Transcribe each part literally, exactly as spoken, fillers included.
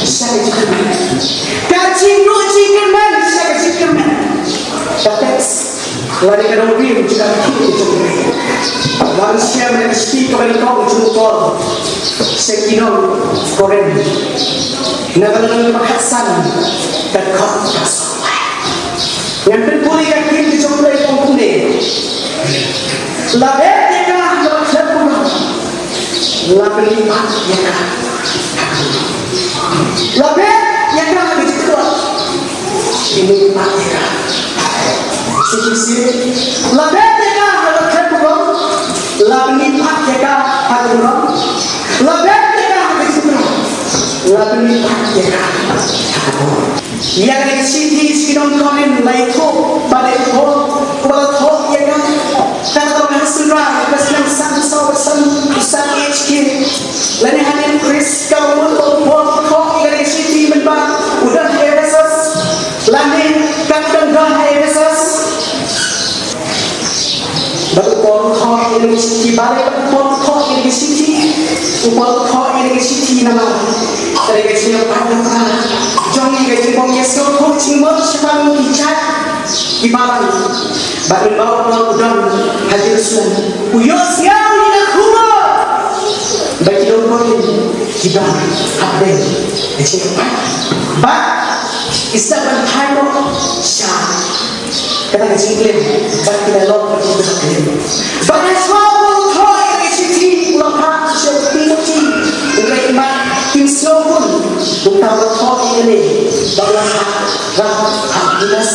Sha ka jingkyrmen. Ka jingduh jingkyrmen sha ka jingkyrmen. Ka teks lane ka nongrim jong ka ktien jong U Blei. Ngan shim na ka shithi kaba nyngkong jong u Paul sha ki nong Korinth, na ka lynnong kaba khatsan, ka dkhot kaba saw. Ngan pynpule ka ktien ka jong U Blei ong kumne. La bet ïa ka ha kaba khlem pura, la pynïaid ïa ka. La bet ïa ka ha ka jingtlot, pynïaid ïa ka. Shisien, la bet ïa ka ha kaba khlem pura, la pynïaid ïa ka ha ka jingtlot. La bet ïa ka ha ka jingtlot, la pynïaid ïa ka ha ka jingtlot. Ïa kane ka shithi sha ki nong Korinth la ïathuh ba dei u Paul uba la thoh ïa ka. Kata ka long ha Sngewbha ka snem san saw san, san H K. Lane ha Ïing Khrist ka mut ba u Paul u thoh ïa kane ka shithi mynba u don ha Ephesus. Lane ka dang don ha Ephesus. Bad u Paul u thoh ïa kane ka shithi, balei ba u Paul u thoh ïa kane ka shithi? U Paul u thoh ïa kane ka shithi namar ka dei ka jingïapait jong ngi, ka jingbym ïasngewthuh jingmut shaphang ki jait ki balang. Bad mynba u Paul u don ha Jerusalem, u ïohsngew ïa ka khubor ba ki nong Korinth ki don hapdeng ka jingïapait. Bad ki sdang ban phai noh sha kata ka jingklim, bad ki la long ba ki don ha ka jingklim. Bad hashwa u Paul u thoh ïa kane ka shithi, u la phah sha u Timothy, u la ïoh ban im sngewbha, kumta u la thoh ïa kane, bad u la phah ha u Miletus.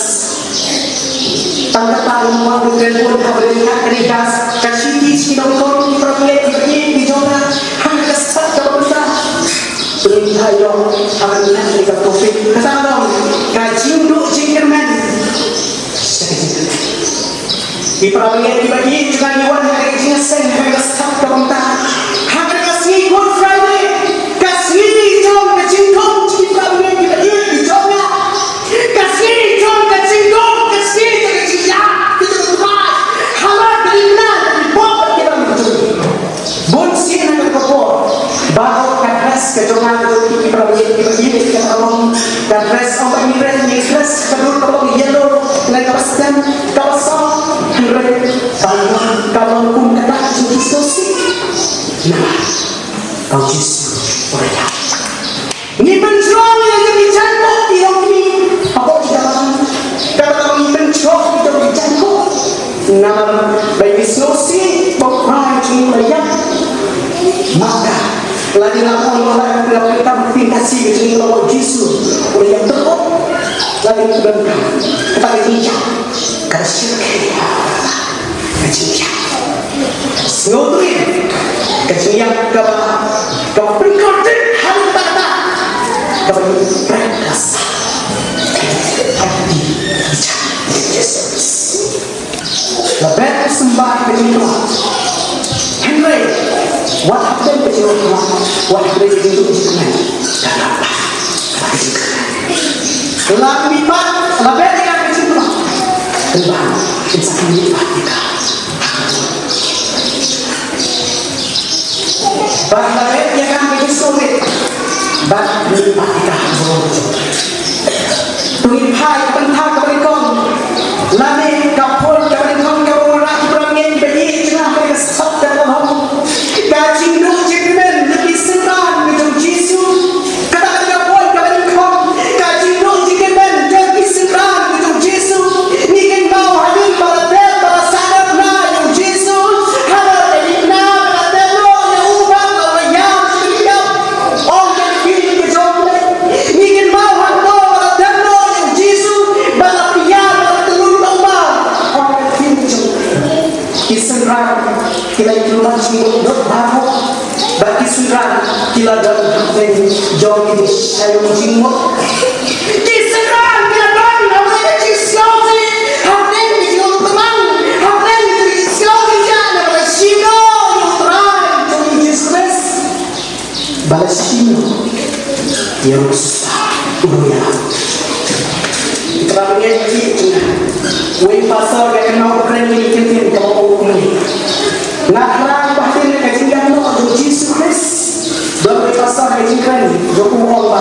Tang kata, u Paul u kren bun ha ka bynta kane ka, ka shithi sha ki nong Korinth, ki para bangeit kiba ïeit ki jong nga, ha ka stad kaba mynta. Pynlong ïa ka, ha ka bynta kane ka topic, kata ka long ka jingduh jingkyrmen. Ki para bangeit kiba ïeit, ngi wan ha ka jingïaseng ha ka stad kaba mynta, ha ka sngi Good Friday, ka sngi jong ka jingdum jong ki para bangeit kiba ïeit ki jong nga. Ka sngi jong ka jingdum, ka sngi jong ka jingïap, ka jingïap. Hala ka dei na ki pop ki para bangeit. Bun sien ha kata ka por, baroh ka dress ka jong nga, ka jong ki para bangeit kiba ïeit, ka long ka dress, ong ba ngi dress, ngi dress ka dur kaba long yellow, lane kaba stem, kaba saw, hynrei ba long, ka long kum ka dak jong u Jisu. Namar ba u Jisu u la ïap. Ngi pynjrong ïa ki jaiñkup ki long ki, hapoh ki jaka. Kata ka long ngi pynjrong ïa ki jaiñkup. Namar ba ngi sngewsih ba u Trai jong ngi u la ïap. Mata, lada ngi la ong, la, la pyntam, pyntam shi ka jong ngi ba u Jisu u la ïap, tyrkhong. Lada ngi pyntam kata ka jingïap, ka la shim ka jingïap. Ka jingïap. Sngewthuh ïa ka jingïap kaba, kaba pynkordit ha kata, kaba ïa u pret ka sa. Ka jingïap. Jesus. La bet u symbai ka jingïap. Hynrei wat hapdeng ka jingïap, wat hapdeng ka jingïap, ka jingïap. Ka jingïap. La mihpat, la bet ïa ka jingïap. Hynrei kin sa mihpat ïa ka. Bad la ret ïa ka ha ka jingsngewrit. Bad mihpat ïa ka ha ka bor jong U Trai. To ngin phai ka bynta kaba nyngkong. Lane ka point kaba nyngkong kaba wanrah ïa ki para bangeit kiba ïeit jong nga ha kane ka step kaba nyngkong. Ka jingduh jingkyrmen jong ki synran ki jong U Jisu. Kata ka dei ka point kaba nyngkong, ka jingduh jingkyrmen jong ki synran ki jong U Jisu. Ngi kynmaw hadien ba la dep, ba la sahnarphna ïa U Jisu. Hadien ba la dep, ba la dep noh ïa u, ba la ïap, ïap. Ong ka ktien ka jong U Blei. Ngi kynmaw hadien ba la dep noh ïa U Jisu, ba la ïap, ba la tynrung noh u maw. Ong ka ktien ka jong U Blei. Ki synran ki la ïakynduh jingmut baroh. Bad ki synran ki la don hapdeng jong ki shaiñ jingmut. Ki synran ki la don hapdeng ki jingsngewsih, hapdeng ki jingmut tymmen, hapdeng ki jingsngewsih, ïa, na ba la shim noh ïa U Trai jong ngi Jisu Khrist. Ba la shim noh ïa u Khrist u nongïalam. Ki para bangeit, uwei u pastor u la kynmaw, u kren ïa kane ka ktien, kaba ong kumne. Nga thrang ba hadien ka jingïap noh jong U Jisu Khrist, don uwei u pastor ha ka jingkren jong u u ong ba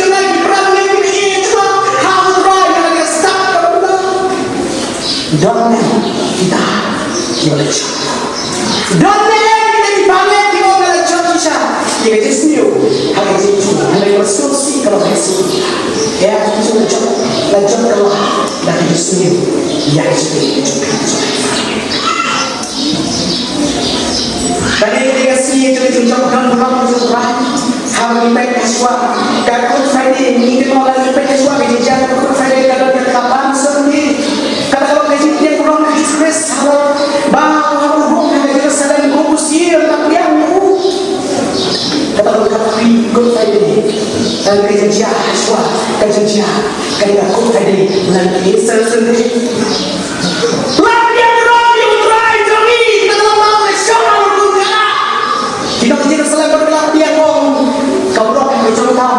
jong nga, ki para bangeit kiba ïeit jong nga, ha U Trai nga la ïa stad ka bynta. Don ne kita kiba la jop? Don ne kita kiba la jop? Ïa ka jingsniew ha ka jingim jong nga, ha ka jingsniew ka la jop, la jop ka la, la ka jingsniew ïa ka jingim jong nga. Kane ka dei ka sngi jong ka jingjop don burom jong U Trai. Haba ngi peit ha shuwa ka Good Friday, ngi kynmaw lada ngi peit ha shuwa ka jingjia ka Good Friday ka don kata ka Palm Sunday. Kata ka long ka jingpdiang burom ïa U Jisu Khrist haba, ba u hap ban hung ha Jerusalem kum u syiem ba pdiang ïa u. Kata ka long ka Good Friday. Ka jingjia ha shuwa ka jingjia ka dei ka Good Friday lane ka Easter Sunday. Lada pdiang burom ïa U Trai jong ngi, kata ka long ka shong ha u bun ka. Ki nong Jerusalem ba la pdiang burom, ka burom ka jong tam.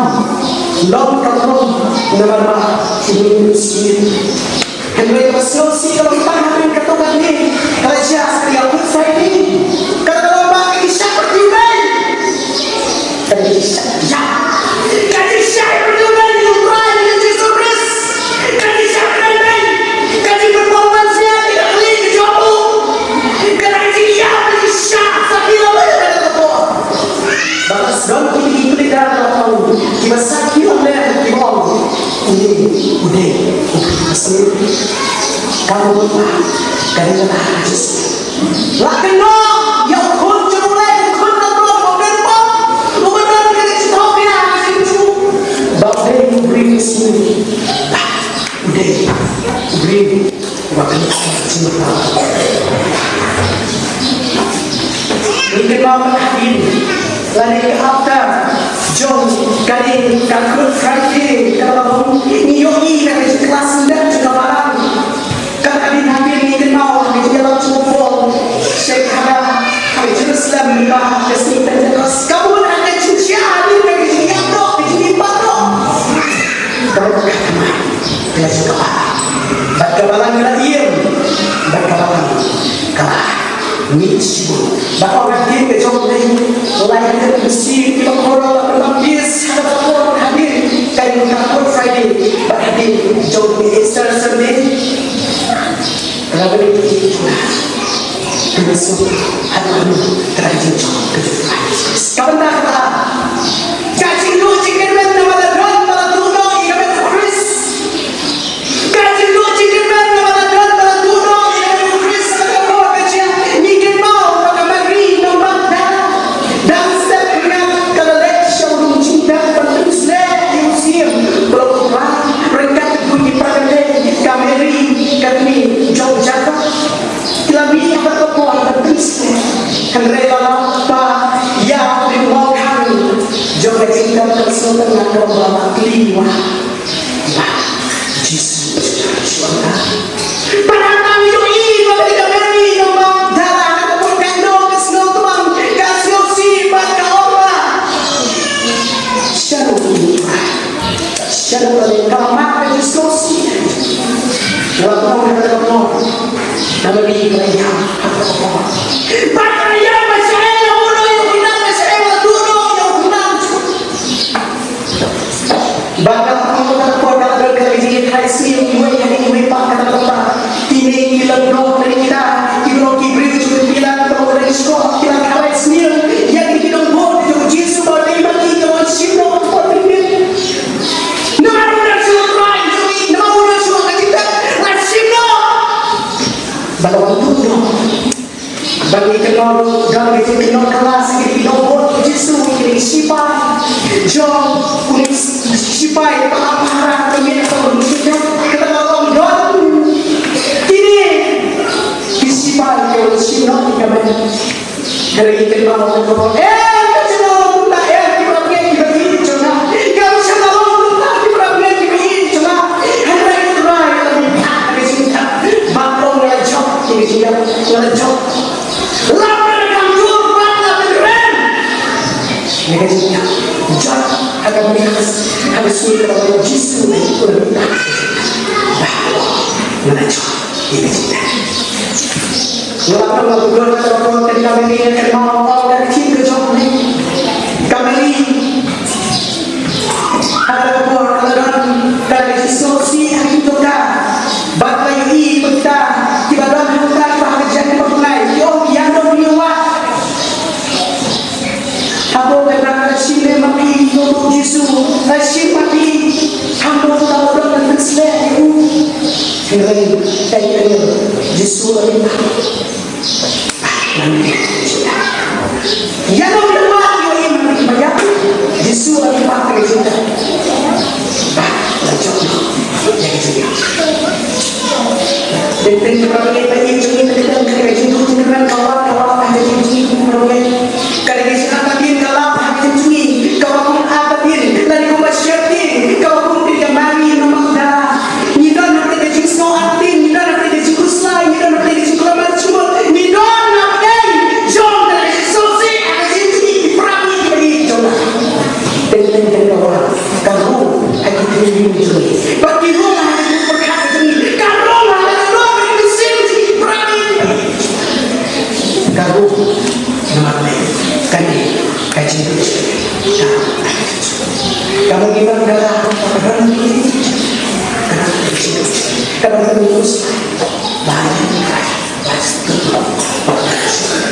Long ka burom namar ba u syiem. Hynrei ka sngew sih ka long tang hapdeng kato katne, ka la jia sa ïa u Good Friday. Kata ka long ba ka jingshah pyrthei. Ka jingshah, ka jingshah pyrthei, U Trai, U Jisu Khrist. Ka jingshah pyrthei, ka jingpynpaw pansngiat ïa ka kli ka jong u. Ka jingïap, ka jingshah sakhi lem bad ka por. Ba ka sdang ki, ki kli da ka ong, kiba sakhi lem bad ki ong, u dei, u dei, u dei u Jisu. Ka mut ba ka dei ka Jisu. La kynnoh ïa u khun jong u, la u khun jong u, u khun jong u, u khun jong u, u khun jong u, u dei u briew sniew. U dei u briew uba kynnoh jingmut. Ngi kynmaw ka hadien lane ka haftar jong ka dei ka Good Friday, kaba ngi ïohi da ka jingkylla sngewdep jong ka balang. Kata ka dei hadien ngi kynmaw ka jingïalam jong u Paul sha ki Khadar ha Jerusalem ha ka sngi Pentekost. Ka bun ha ka jingjia hadien ka jingïap doh, ka jingïap doh. Ka bun ka thymmai ka la jong ka balang. Bad ka balang ka la ïeng, bad ka balang ka la mih shibun. Bad ong hadien ka jong u Blei, lai tylli ki mynsiem kiba khraw la pynbaptis ha kata ka por, hadien ka dei ka Good Friday, bad hadien ka jong ka Easter Sunday. Ka la bun ki, ki la suk ha ka jingjop ka jong u Khrist. Ka bynta kata, ka jingduh jingkyrmen namar la don ba la duh noh ïa ka met u Khrist. Ka jingduh jingkyrmen namar la don ba la duh noh ïa ka met u Khrist. Ka por ka jia, ngi kynmaw ba ka Mari nong Magdala, dang step, ka la leit sha u lum jingdap ban pynsngew ïa u Hynrei la lap pat ïa u mawkhang jong ka jingkam ka sngewtynnat ka ba la kli wah. Jisu shuwa ka. Pat hangta ngi ïohi ba ka Mari ka Magdala ka put ka ïoh ka sngewthuh ka sngewsih bad ka ong ba, sha ruh u Trai. Sha ruh ka mat ka jingsngewsih. Nga la tong ha kata ka por. Namar ba ka la ïam ha kata ka por. Bad ka la ïam ba shaei la buh noh ïa u khynnah, ba shaei la buh noh ïa u khynnah. Bad ka la tong ha kata ka por, ka la don kata ka jingïakhun sniew iwei ha iwei pat, kata ka por. Kine ki la don na kita, ki don ki briew jong u Pilat, ki don ki shkor, ki la khalai sniew ïa kine ki nongbud jong u Jisu, ba dei ma ki, ki wan shim noh ka por pynmih. Namar u dang shu trai jong ngi, namar u dang shu ka jingtep, la shim noh. Ba la wan tuh noh. Ba ngi kynnoh, don ka jingkynnoh klas ïa ki nongbud jong u Jisu, ïa ki sipai jong u, ki sipai ba la pahara, ki mih ka por, ki mih ka por, kata ka long don kine ki sipai ki wan shim noh ïa ka mari. Hynrei ki kynmaw ka khubor. Eh, ka jingong kumta, eh, ki para bangeit kiba ïeit jong nga. Kam shym la long kumta, ki para bangeit kiba ïeit jong nga. Hynrei U Trai u la mih pat na ka jingïap. Bad u ong, nga la jop ïa ka jingïap, nga la jop. Lap na ka kam jur bad la pynrem na ka jingïap. Jop ha ka bynta, ha ka sngi kaba U Jisu u la mih pat. Bad nga la jop. Nga la tang la pynlong ka por, ka Mari ka kynmaw ka ktien ka jong U Blei. Ka Mari ha ka por ka la don ka jingsngewsih ha ki jong ka. Bad ka ïohi ba kita kiba don hangta, kiba ha ka jaka kiba pynlait, ki ong ïa u nongïalam wat. Hato ka dang ka shim lem ma phi ïa u Jisu, ka shim ma phi, hato ka dang ka dang ka sleh ïa u. Hynrei kaei kane, Jisu la ïa ïa u nongïalam wat, ïa u nongïalam wat, ïa u nongïalam wat. Jisu la ïa ïa u. Ba la jop ïa u. Teng teng para bangeit ba ïeit jong ngi, ka jingduh jingkyrmen ka wan, ka wan ha ka jingim jong ngi para bangeit. Ka dei ka jingim ka lap ha ka jingim jong ngi, ka wan kum artatien, lane kumba sheptieng, ka wan kum ka Mari Magdala. Ngi don hapdeng ka jingsngew artatien, ngi don hapdeng ka jingkhuslai, ngi don hapdeng ka jingkhlem artatien, ngi don hapdeng jong ka jingsngewsih ha ka jingim jong ngi, ki para bangeit kiba ïeit jong ngi. Teng teng teng ka wan, ka rung ha ki tnum jong ngi. Bad ki rung ha ki pyrkhat jong ngi. Ka rung ha ka dohnud ka mynsiem jong ngi, para bangeit. Ka rung namar kane ka jingduh. Ka rung. Ka Mari Magdala ka rung. Ka rung. Ka rung.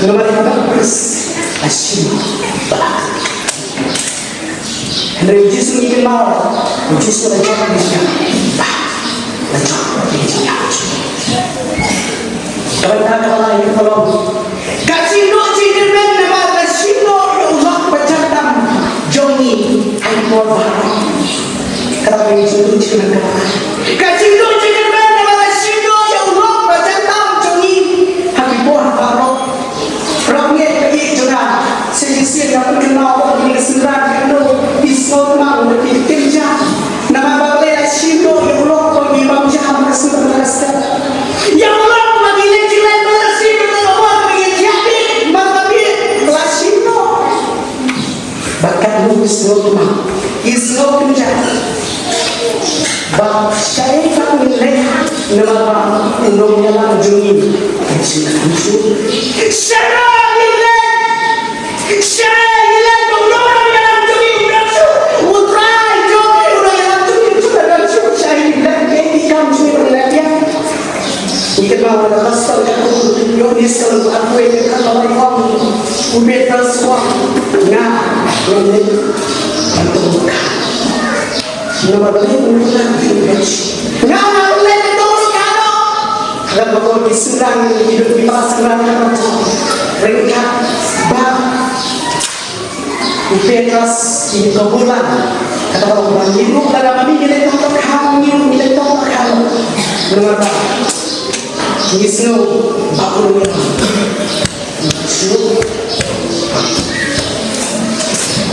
Namar ka rung. Hynrei U Jisu ngi kynmaw, U Jisu la jop ïa ka jingïap. Bah, la jop ïa ka jingïap. Ka bynta kaba lai ka long, ka jingduh jingkyrmen namar la shim noh ïa u lok ba jan tam jong ngi ha ki por baroh. Kata ka jingduh jingkyrmen kaba lai. Ka jingduh jingkyrmen namar la shim noh ïa u lok ba jan tam jong ngi ha ki por baroh. Para bangeit ba ïeit jong nga, sa shisien nga pynkynmaw ïa kine ki synran, katno phi sngewthuh ba phi kynja. Namar ba U Blei u la shim noh ïa u lok ba ngi bam jam ka sngi ka step. Ïa u lok ba ngi leh jingleh ba la shim, ba la wan ba ngi thiah bit marka bit, la shim noh. Bad katno phi sngewthuh, phi sngewthuh kynja. Ba shaei pat ngin leit, namar ba u nongïalam jong ngi u shu, u shu. Shaei ngin leit, shaei ngin leit, ba u nongïalam jong ngi u dang shu. U Trai jong ngi u nongïalam jong ngi u dang shu. Shaei ngin leit, kaei ki kam jong ngi ban leit ïa. Ngi kynmaw na ka Gospel ka Ïoannis ka lynnong arphew wei ka dkhot ba lai, ong u Petros, u ong, nga ngam leit ban tong rukha. Namar balei u ong nga ngam leit ban tong rukha? Hynrei ki synran, ki don ki para synran, ryngkat bad u Petros, ki ka bulan. Kata ka long ba ngi ruh lada ma ngi leit tong rukha, ngi ruh ngi leit tong rukha. Namar ba ngi sngew ba u ong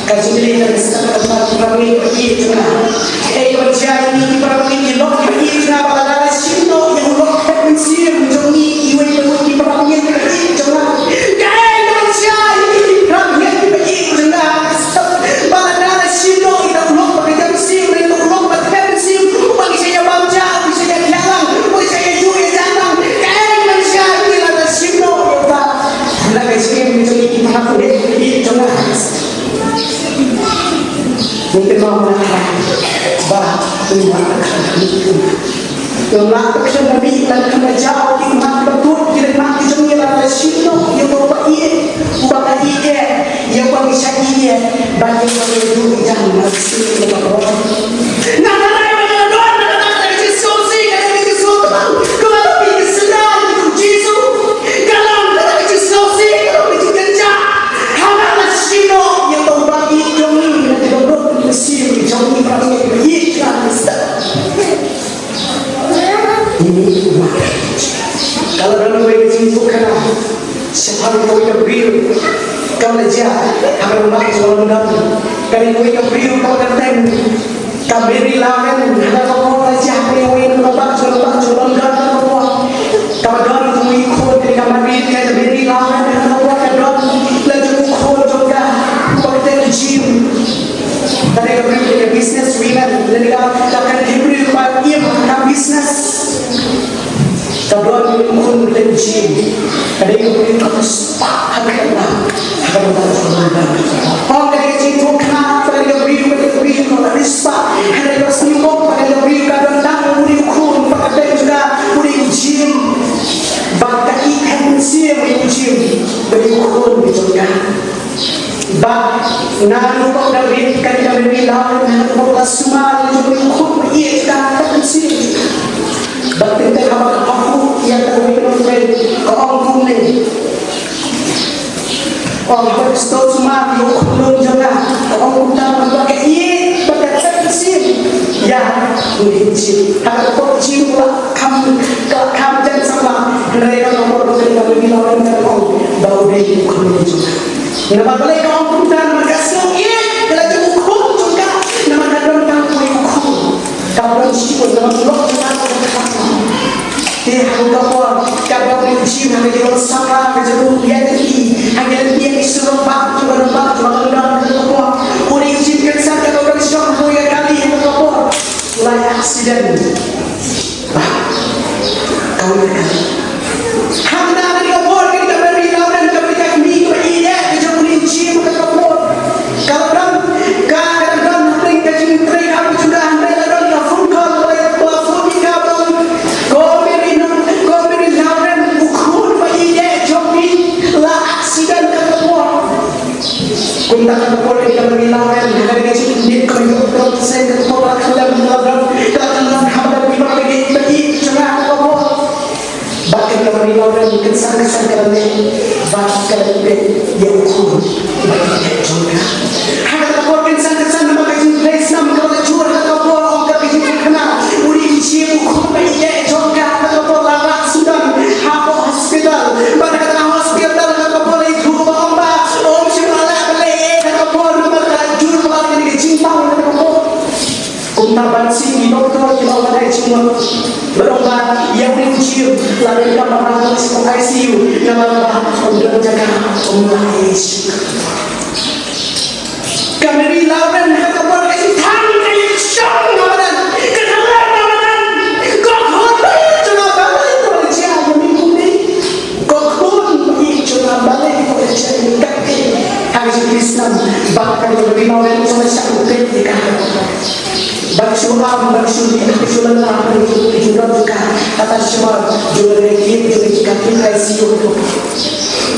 Ka jingkylli ka step ka para bangeit ba ïeit jong nga. Kaei kaba jia ïa ngi ki para bangeit, ki lok kiba ïeit jong nga, ba la da la shim noh ïa u lok thep mynsiem jong ngi iwei pa iwei ki para bangeit kiba ïeit jong nga. Kaei kaba jia ïa ngi ki para bangeit kiba ïeit jong nga, ba la da la shim noh ïa u lok ba ka thep mynsiem, ïa u lok ba thep mynsiem, uba ngi shah ïa bam ja, uba ngi shah ïa thiah lang, uba ngi shah ïa ïuh ïa jam lang. Kaei kaba jia ïa ngi, la da la shim noh ïa uta. La ka jingim jong ngi ki para bangeit kiba ïeit jong nga. Ngi kynmaw na ka ba u ma ka u ma ka khlem na bih, la khlem na jaw, ki mat ba tut, ki mat ki jong ngi, la ka shim noh ïa uba ïeit, uba ka ïeit, ïa uba ngi shah ïeit, ba ïa uba ngi ïoh ïa jam, la ka shim noh ïa uba. Nga kynmaw ba nga don na ka jingsngewsih, ka dei ka jingsngewthuh ba ka la pynkylla ïa u Jisu. Ka long kata ka jingsngewsih, ka long ka jingkynjah. Haba la shim noh ïa uta uba ïeit jong ngi, na ka dohnud ka mynsiem jong ngi, ba ngi ïeit ïa Khrist. Ngi ïeit ïa u Khrist. Ka la don kawei ka jingïathuhkhana shaphang kawei ka briew kaba la jia ha ka rangbah jong London. Ka dei kawei ka briew kaba kyrteng ka Mary Lawrence, ha kata ka por la jia ha kawei ka rangbah jong, rangbah jong London ha kata ka por. Kaba don jong i khun ka dei ka Mary, ka Mary Lawrence, ha kata ka por ka don la jong u khun jong ka, uba kyrteng u Jim. Ka dei ka briew ka business woman, lane ka, ka dei ka briew kaba im ha ka business. Ka don u khun u kyrteng u Jim. Ka dei ka briew kaba spah ha ka, ha ka, ha ka. Ong ka dei ka jingïathuhkhana, ka dei ka briew, ka dei ka briew kaba la riewspah. Hynrei ka sngi pop, ka dei ka briew ka don tang une u khun, ba ka dei u Jim. Ba ka ïeit mynsiem ïa u Jim, ba dei u khun jong ka. Ba naduh ba u David, ka dei ka Mary Lawrence, naduh ba u la sumar ïa u khun ba ïeit ka, ka mynsiem. Bad teng teng haba ka pyrkhat ïa kata kaba u David ka ong kumne. Ong haba u sumar ïa u khun jong nga, ka ong kumta, ba ka ïeit, ba ka mynsiem ïa u Jim. Haba ka pyrkhat ïa u la kham, ka kham jan samla. Hynrei ka ong ba ka dei ka Mary Lawrence, ka ong ba u dei u khun jong nga. Namar balei ka ong kumta? Namar ka sngew ïeit ïa la jong u khun jong ka. Namar ka don tang uwei u khun. Ka don shibun, namar u lok jong ka u don tang. Te ha kata ka por ka don u Jim ha ka jingïaseng samla, ka jingïaleh ïa ki, ha ka jingïaleh ïa ki surok bah jong ka rangbah, jong ka rangbah ha kata ka por. U Jim Kynsan ka don shong ha ka kali ha kata ka por. U la accident. Bah, ka ong ïa ka. Hangta ka dei ka por ka dei ka Mary Lawrence, ka dei ka kmie kaba ïeit ka jong u Jim ha ka por. Ka la don, ka, ka la don hapdeng ka jingtrei ka jong ka, hynrei la don ka phone call, ba la phone ïa ka ba ong, ko Mary, ko Mary Lawrence, u khun ba ïeit jong phi la accident ha ka por. Kumta ka por ka dei ka Mary Lawrence, ka dei ka jingïeit kaba ïoh ka seng ka por ka la khlem ka la don, ka la khlem haba da phi ba ka dei ka ïeit jong nga ka por. Bad ka dei ka Mary Lawrence, ka san ka san ka la leh, bad ka la leh ïa u khun ba ïeit jong ka. Ha ka por ka san ka san namar ka jingtrei snam ka la jur ha ka por, ong ka jingkynmaw. U dei u Jim u khun ba ïeit jong ka, ha ka por la rah sudan hapoh hospital. Bad ha ka hospital ha ka por la ïathuh ba ong ba um shym la lah ban leh ei ha ka por namar ka la jur ba la leh ka jingpang ha ka por. Kumta ban sien ki doktor ki la wan ai jingmut. Bad ong ba ïa u Jim la donkam ban rah sha I C U namar ba um don jaka, um lah ei shuh. Ka Mary Lawrence ha ka por ka ïa thang ka ïa shong ha madan, ka khlem ha madan. Ko khun ba ïeit jong nga, balei ko la jia ïa me kumne? Ko khun ba ïeit jong nga, balei ko la jia ïa me kumne? Ha ka jingkylli snam bad ka dei ka Mary Lawrence jong ka shah u peit ïa ka. Bad shu am, bad shu dih, bad shu lyngngoh, bad shu dih, shu dih, shu dih, kata shu mar jong ka ïeit jong ka I C U.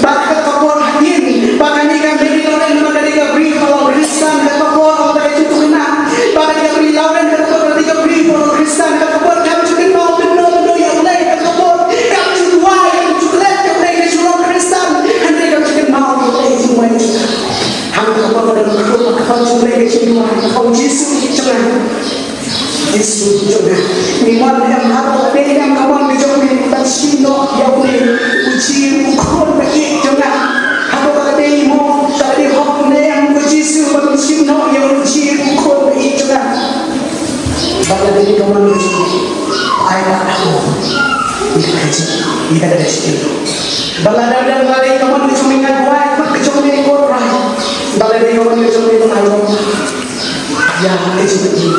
Bad ha ka por hadien ba kane ka Mary Lawrence, ba ka dei ka briew ba long Khristan, ha ka por ba ka ïathuhkhana ba ka dei ka Mary Lawrence, ha ka por ka dei ka briew ba long Khristan, ha ka por kam ju kynmaw mynno mynno ïa U Blei, ha ka por kam ju duwai, kam ju klet ïa U Blei, ka ju long Khristan, hynrei kam ju kynmaw ïa U Blei, ju duwai. Ha ka por ka dei ka briew ba ka ju long, ka ju duwai, ka ong Jisu jong nga. Jisu jong nga. Ngi mon em ha ka por ka dei em ka mon ka jong ngi ban shim noh ïa une u Jisu u khun ba ïeit jong nga. Kata ka jingkyrduh. Ba lada, lada, lada ka mon ka jong me nga duwai, ka jong me ko Trai. Ba lada ka mon ka jong me nga duwai. Ïa ka jingkyrduh.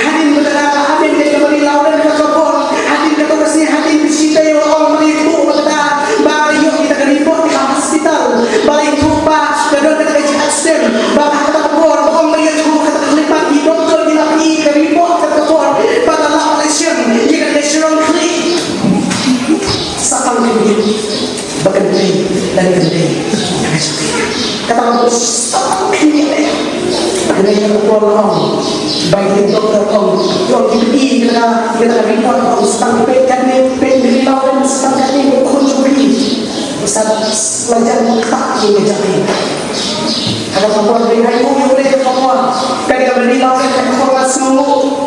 Hadien ba ka dei ka Marie Lauren ka ka bor. Hadien kato ka sngi, hadien ba shi taïew ong Marie, to ba ka dei ba ka ïoh kita ka report ka hospital. Ba la ïathuh ba ka don kata ka jingaccident. Ba ha kata ka por ba ong Marie, to kata ka khyllipmat ki doktor ki la plie ka report kata ka por. Ba la lah operation ïa kata ka shnong khlieh. Sa tang khyndiat ba kan dei, lane kan dei. Kata ka por sa tang khyndiat. Lane ka por la ong ba ki doktor ong, ong ki phi, kata ka, kata ka report ong sa tang phi, katne phi, Marie Lauren, sa tang katne, khun jong phi. Sa la jan kat ïa ka jingim. Haba ka por dei ai u ïa u leh ka por. Ka dei ka Marie Lauren ka por la sngewnguh.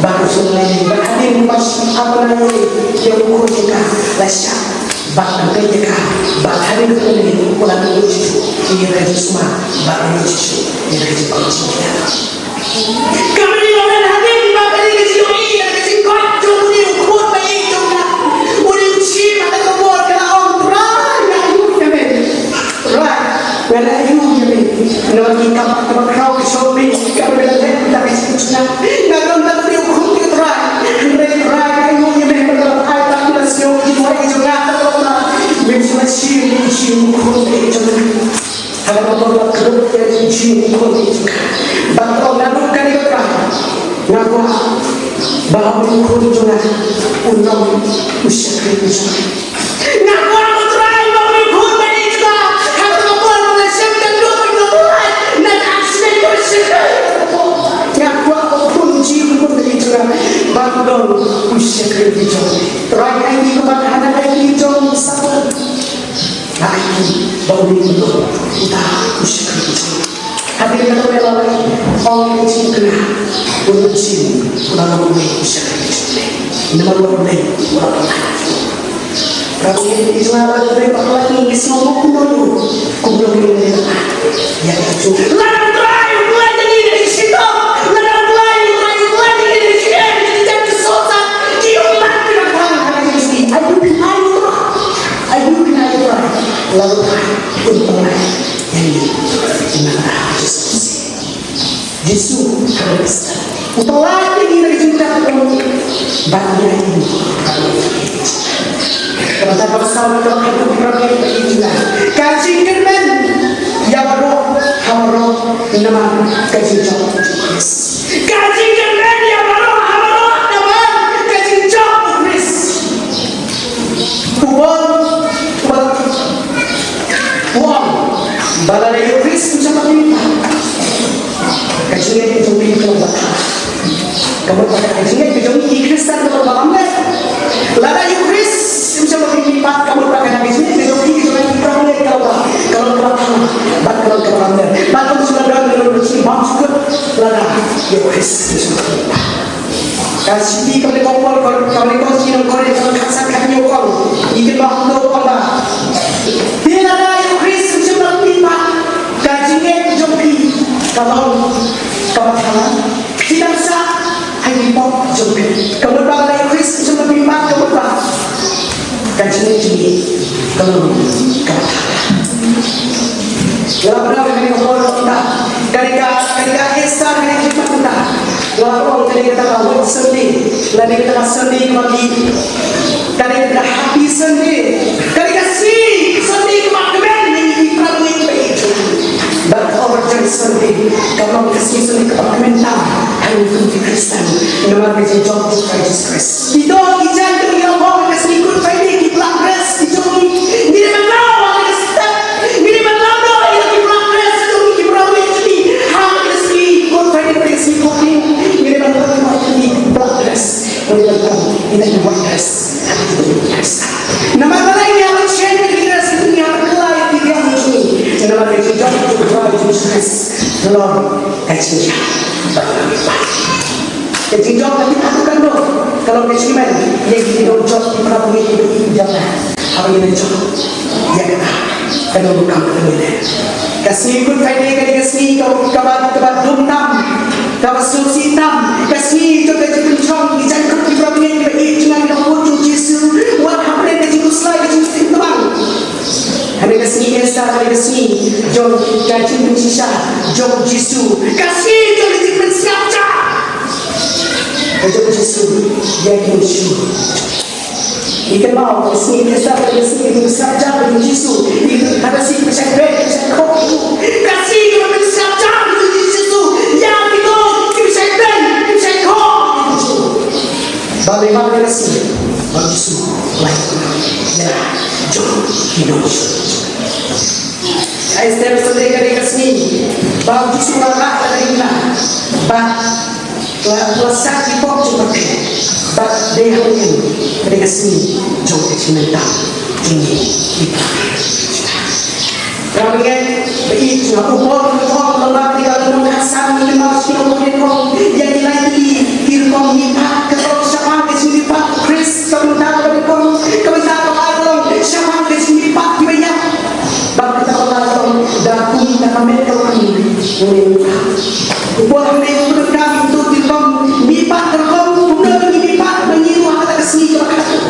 Ba ka shu leh ba hadien ba shi ap na ïa u khun jong ka la shah. Ba ka peit ïa ka ba hadien ka peit u la ïoh shisha ïa ka jingsma ba ka ïoh shisha ïa ka jingpang jingeh. Ka Marie Lauren hadien ba ka dei ka jingïohi ïa ka jingkoit jong une u khun ba ïeit jong ka. Une u shim ha ka por ka la ong, Trai, nga ïohi ïa me. Trai, nga la ïohi ïa me. Namar ki kam kiba khraw ki shong me, kiba me la leh da ka jingshngaiñ. Nga don tang une u khun, Trai. Hynrei Trai, nga ïohi ïa me, ba ka la phai pat, nga la sngew ïa ka jingkoit jong nga, ka la ong, me shu la shim, me shu shim u khun ba ïeit jong nga. Haba ka por la kdup ïa ka jingim u khun jong ka. Bad ka ong, naduh kane ka por nga kwah ba u khun jong nga un long u shakri u jong nga. Nga kwah, ko Trai, ba u khun ba ïeit jong nga, haba ka por ba nga shem ka duk, ba nga kwah na ka accident, ba shakri. Nga kwah ba u khun jong u khun ba ïeit jong nga ba un long u shakri u jong nga. Trai, ai ki kumba ka hana, ai ki jong u Satan. Ai ki ba u ring u ta u shakri u jong. Hadien kata u la ong ïa u jingkyrkhu, u jing u la long u shakri u jong. Namar u la ong u la ong. Rabbi, i jong nga, ba u la ong, ngi sngew kumno kumno. Kumno kumno. Ïa ka jong. Lada u Trai u pynlait ïa ngi na ka shitom, lada u Trai, u Trai u pynlait ïa ngi na ka shitom, ki jingeh ki soh sat, ki ummat ki la khang ha ka jingstad. Ai u, ai u Trai. Ai u, ai u Trai. Lada u Trai un pynlait ïa ngi na ka shitom. Jisu, u pynlait ïa ngi na ka jingkyrkhu bad ïa ngi. Kaba ta ka pasal ka ka ka ka ka jingkyrmen ïa baroh ha baroh namar ka jingjop u Khrist. Ka jingkyrmen ïa baroh ha baroh namar ka jingjop u Khrist. U Paul, u Paul, u ong ba lada ïa u Khrist ym shym la pynmih pat, ka jingngeit ka jong phi ka long bathala. Ka mut ba ka jingngeit ka jong ngi ki Khristan ka long balamler. Lada ïa u Khrist ym shym la pynmih pat, ka mut ba ka jingngeit ka jong phi ka jong ngi ki para bangeit ka long ba, ka long bathala bad ka long balamler. Bad ka long balamler, ka long balamler lada ïa u Khrist ym shym la pynmih pat. Ka shithi kaba nyngkong Paul, kaba nyngkong sha ki nong Korinth, kaba khatsan khathynñiew ka ong, ngi kynmaw kumto, ka ong ba, te lada ïa u Khrist ym shym la pynmih pat, ka jingngeit jong phi ka long kaba thala. Phi dang sah ha ki pop jong phi. Ka mut ba lada ïa u Khrist ym shym la pynmih pat, ka mut ba ka jingngeit jong ngi ka long kaba thala. Nga la pyndonkam ïa kane ka por kumta. Kane ka, kane ka Easter, kane ka Khrismas kumta. Nga la ong kane kata ka Whit Sunday, lane kata ka Sunday kaba bieit. Kane kata ka Happy Sunday. Kane ka sngi Sunday kaba kmen ïa ngi ki para bangeit kiba ïeit jong ngi. Bad ka Overjoyed Sunday ka long ka sngi Sunday kaba kmen tam ha ngi kum ki Khristan namar ka jingjop u Jisu Khrist. Kito ki jaiñ jong ngi, ïa ka sngi Good Friday, ki black dress ki jong ngi. Ngi dei ban law ha ka step. Ngi dei ban law noh ïa ki black dress ki jong ngi, ki para bangeit jong ngi. Ha ka sngi Good Friday, ka sngi Good Friday, ngi dei ban law noh ïa ki black dress. Ngi dei ban law ïa ki white dress. Namar balei ngi hap ban shim ïa ki dress, ngi hap ban kylla ïa ki biang jong ngi. Namar ka jingjop u Trai Jisu Khrist ka long ka jingïap. Ka jingjop ka tip haduh katno, ka long ka jingkmen ïa ngi ki nongjop, ki para bangeit kiba ïeit jong ngi. Haba ngi nongjop ïa kata, ka long rukom kaba ngi leh. Ka sngi Good Friday ka dei ka sngi kaba, kaba, kaba dum tam, kaba sngewsih tam, ka sngi jong ka jingpynshong ïa ki jaiñkup, ki para bangeit kiba ïeit jong ngi, ka kut jong u Jisu, wat hapdeng ka jingkhuslai. Sa ka dei ka sngi jong ka jingpynshisha jong u Jisu. Ka sngi jong ka jingpynsngap jar ka jong u Jisu ïa ki nongshun. Ïa ka, ka sngi Esta ka dei ka sngi ka jingpynsngap jar ka jong u Jisu. Ïa ka, ka sngi ka shait beiñ, ka shait khop. Ka sngi ka jingpynsngap jar ka jong u Jisu ïa kito kiba shait beiñ, kiba shait khop. Ba dei ba ka sngi ba u Jisu u la ïalam ïa la jong ki nongshun. Ka Esta Sunday ka dei ka sngi ba u Jisu u la rah ïa ka ri Juda, ba la, la sah ki pop jong ka pyrthei, ba dei hangne ka dei ka sngi jong ka jingmyntoi jong ngi ki para Juda. Para bangeit ba ïeit jong nga, u Paul u ong ha Rom khatsan, ngi kynmaw sha ki nongpynïaid ïa ki lai tylli ki rukom mihpat, ka long shaphang ka jingmihpat Khrist, ka bynta kaba nyngkong, ka bynta kaba ar ka long shaphang ka jingmihpat kiba ïap. Bad kata ka long da kum da ka met ka long. U Paul hangne u pyndonkam ïa ki rukom mihpat, ka rukom kumno ngi mihpat ba ngi ruh ha kata ka sngi kaba khatduh.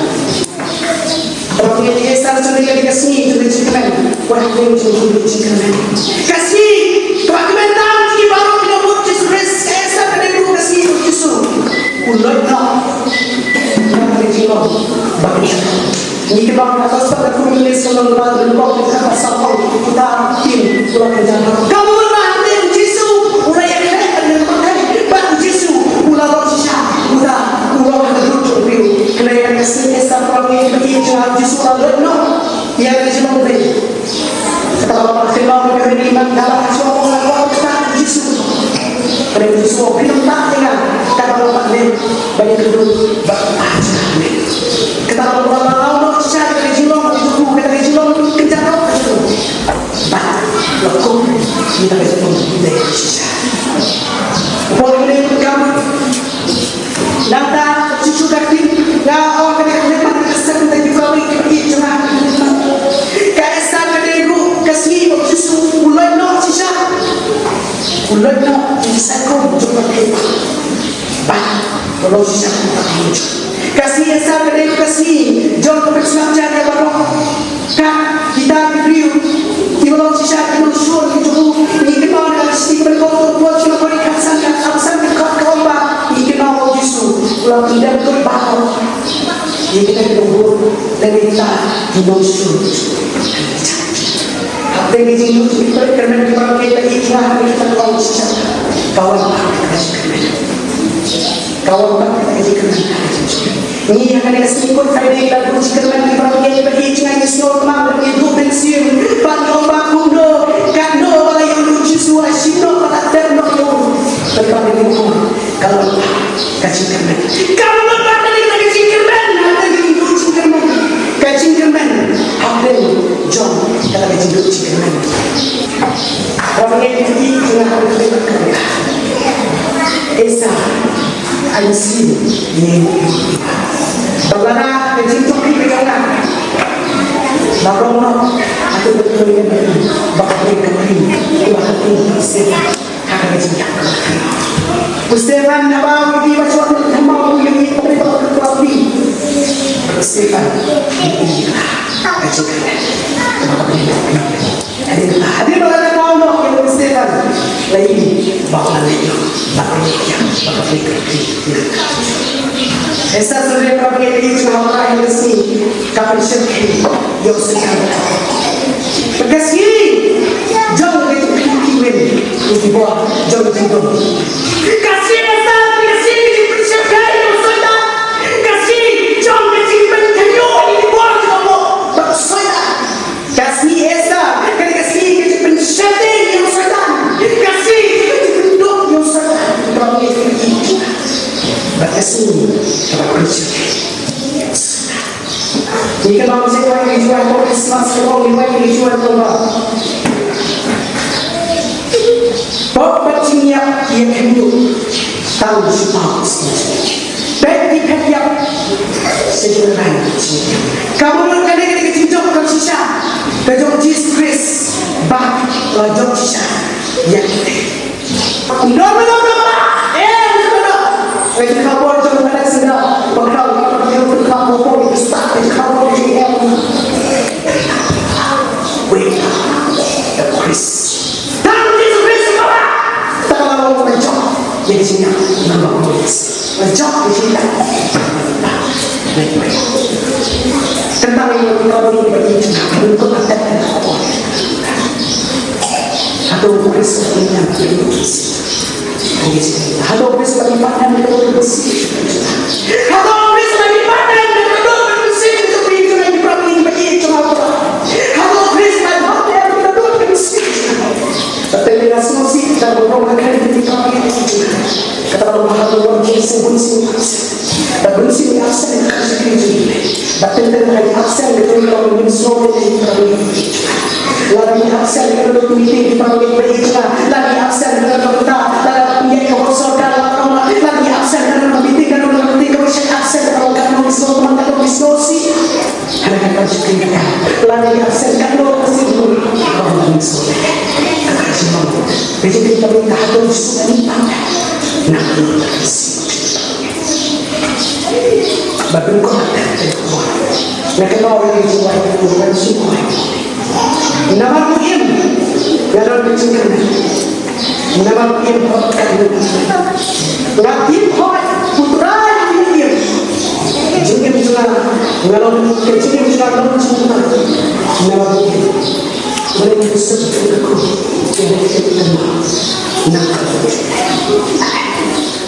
Ba ngi ïa sa jong ngi ka sngi jong ka jingkmen. Wat ngi jong ngi jingkmen. Ka sngi kaba kmen tam jong ngi baroh kiba bud Jisu Khrist. Ka Esta ka dei ruh ka sngi jong u Jisu. U loit noh na ka jinglong ba ka jingkmen. Ngi kynmaw ha ka Gospel ka kum ka list ka long ba ka rukom ka ba sa ong uta kin u la kynjah noh. Ka mut ba hangta u Jisu u la ïakhleh ha ka pyrthei bad u Jisu u la long shisha uta u long ha ka dur jong u briew. Kane ka sngi Esta, para bangeit ba ïeit jong nga, u Jisu u la loit noh ïa ka jinglong ba dei. Kata ka long ba ka kynmaw ka Mary Magdala ha shuwa ba u la ong kata u Jisu. Kane u Jisu u ong phin ym tah ïa nga, kata ka long ba dei ba ïa ka dur ba ka jong nga. Kata ka long ba la law noh shisha ka jinglong ka jong u, kata ka jinglong kynjah noh ka jong u. Bad la kum ïa ka jingpynlong shisha. Paul u ong ka mut Nangta shisha ka ktien nga ong kane ka khyllipmat ka seng da ki para bangeit kiba ïeit jong nga. Ka Esta ka dei ruh ka sngi ba u Jisu u loit noh shisha. U loit noh ïa ki saikom jong ka pyrthei. Bad u long shisha kum ka sngi. Ka sngi Esta ka dei ruh ka sngi jong ka pynsngap jar ïa baroh. Ka kita ki briew kiba long shisha ki nongshun ki jong u, ngi kynmaw na ka shithi ba nyngkong u Paul sha ki Korinth khatsan, khatsan, khatsan ka ong ba ngi kynmaw ba u Jisu u la pyndem lut baroh ïa kita ki nongbud lane kita ki nongshun. Hapdeng ka jingduh jingkyrmen, para bangeit ba ïeit jong nga, ha kane ka sngi shisha ka wan pat ka jingkyrmen. Ka wan pat ka jingkyrmen. Ngi ha kane ka sngi Good Friday la duh jingkyrmen, ki para bangeit ba ïeit jong nga, ngi sngewthuh ba ngi duh mynsiem ba ngi ong ba kumno, katno ba la ïoh ïa u Jisu, la shim noh bad la tep noh ïa u. Te ba ngi ong ka wan pat ka jingkyrmen. Ka wan pat ka jingkyrmen, hapdeng ka jingduh jingkyrmen. Ka jingkyrmen hapdeng jong kata ka jingduh jingkyrmen. Para bangeit ba ïeit jong nga, Esta, ai mynsiem ïa ngi. Ba lada ka jingthok ka jong nga la rong noh, atu ba khuid ïa ngi ba ka ring ka ring, ba ka ring ka ring. Ha ka jingthok ka jong nga. U Stephan haba u ïohi ba shuwa u thymmai u ïohi ba ka ring ka ring. U Stephan u ïohi ba ka jingthok ka jong nga. Hadien, hadien ba la dep mawnoh ïa u Stephan, la ïohi ba u la leit noh, ba u la leit noh, ba u la leit noh. Esta, sngewbha ba ngi ïa ka sngi ka pynshyrkhei ïa u Soitan. Ka sngi jong ka jingkmen, ka sngi jong ka jingdum. Ka sngi Esta, ka sngi ka jingpynshyrkhei ïa u Soitan. Ka sngi jong ka jingpynkhynñiuh ïa ki bor jong ka pop bad u Soitan. Ka sngi Esta, ka dei ka sngi ka jingpynshyrkhei ïa u Soitan. Ka sngi ka jingpynduh ïa u Soitan. Ka ba ngi ïa ka sngi ka ba pynshyrkhei. Ngi kynmaw sha ka ri Juda ha ka por Christmas, ka ong ïa ka ri Juda kumba, pop bad jingïap ki ïakhynñiuh tang sha u Kpa u Syiem. Peit ki phet ïap sha jingïap. Ka mut kane ka dei ka jingduk kaba shisha ka jong u Jisu Khrist ba la jop shisha ïa kita. Ym don, ym don, ym don. Eh, ym don. Ka jingkhawbor jong u Alexander ba khraw, ka jingkhawbor jong u Alexander. Wait. Ïa ka jingïap namar ba u ïeit. Ba jop ïa ka jingïap. Tang ïa u Trai ba ïeit jong nga, ba u ïeit jong nga. Hato u Khrist u ïeit jong nga? Hato u Khrist u ïeit jong nga? Hato u Khrist u ïeit jong nga? Hato u Khrist u ïeit jong nga? Hato u Khrist u ïeit jong nga? Ba teng teng nga sngewsih, tang ba nga kren ïa ki kam ïa ki. Kata ka daw ba ha ka wan Jisu bun sien absent. Da bun sien absent ka jingkren jong ngi. Ba teng teng ha ki absent ka jong ngi, ba ngim sngew ïa ki kam ïa ki. Lada ngi absent ka dei ka meeting ki para bangeit ba ïeit jong nga. Lada ngi absent ka dei ka bynta, lada ngi ïa ka wad sorkar, lada ngi absent ka dei ka meeting, ka dei ka meeting, ka dei ka absent ka dei ka sngew, ka dei ka sngew sih. Hana ka kam shu kynta. Lada ngi absent katno ka sien bun. Ka bun sien. Ka ka sien bun. Ka jingkynta bun ka hato shu kynta. Na ka sien. Ba pynkoh ka te ko. Na ka ba wi shu wa ko wan shu ko. Namar u im. Nga don ka jingkynta. Namar u im hok ka im. Nga im hok, u Trai u im. Jingim jong nga, nga long, ka jingim jong nga long jong u Trai. Namar u im. Namar u im.